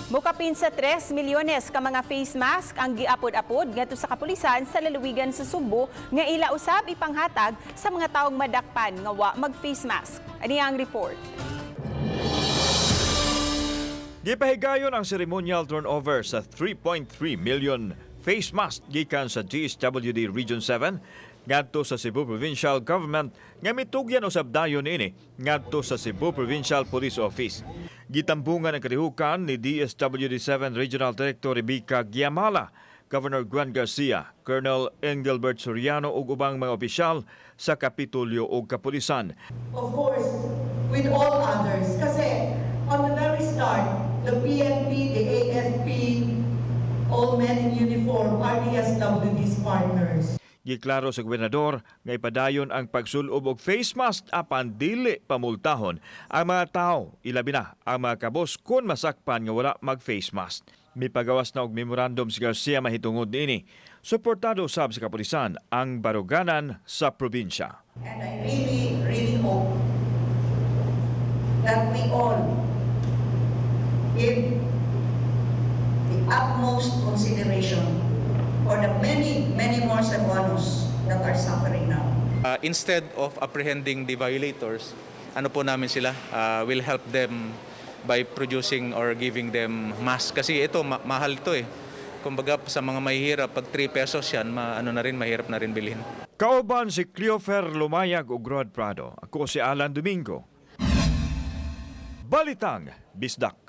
Mukapin sa 3 milyones ka mga face mask ang giapod-apod ngadto sa kapulisan sa lalawigan sa Sugbo nga ila usab ipanghatag sa mga taong madakpan nga wa mag-face mask. Ani ang report. Gipahigayon ang ceremonial turnover sa 3.3 million face mask gikan sa DSWD Region 7 ngadto sa Cebu Provincial Government nga mitugyan usab dayon ini ngadto sa Cebu Provincial Police Office. Gitambungan ang kalihukan ni DSWD 7 Regional Director Rebecca Giamala, Governor Gwen Garcia, Colonel Engelbert Soriano ug ubang mga opisyal sa Kapitolyo ug kapulisan. Of course, with all others. Kasi on the very start, the PNP, the AFP, all men in uniform are DSWD's partners. Giklaro sa gobernador nga ipadayon ang pagsulob og face mask apan dili pamultahon ang mga tao, ilabi na ang mga kabos kung masakpan nga wala mag face mask. Mipagawas na og memorandum si Garcia mahitungod niini. Suportado usab sa kapulisan ang baruganan sa probinsya. And I really, really hope that we all give the utmost consideration for the many, many more Cebuanos that are suffering now. Instead of apprehending the violators, ano po namin sila, will help them by producing or giving them mask. Kasi ito, mahal ito eh. Kumbaga sa mga mahihirap, pag 3 pesos yan, ano na rin, mahirap na rin bilhin. Kauban si Cleofer Lumayag ug Rod Prado. Ako si Alan Domingo. Balitang Bisdak.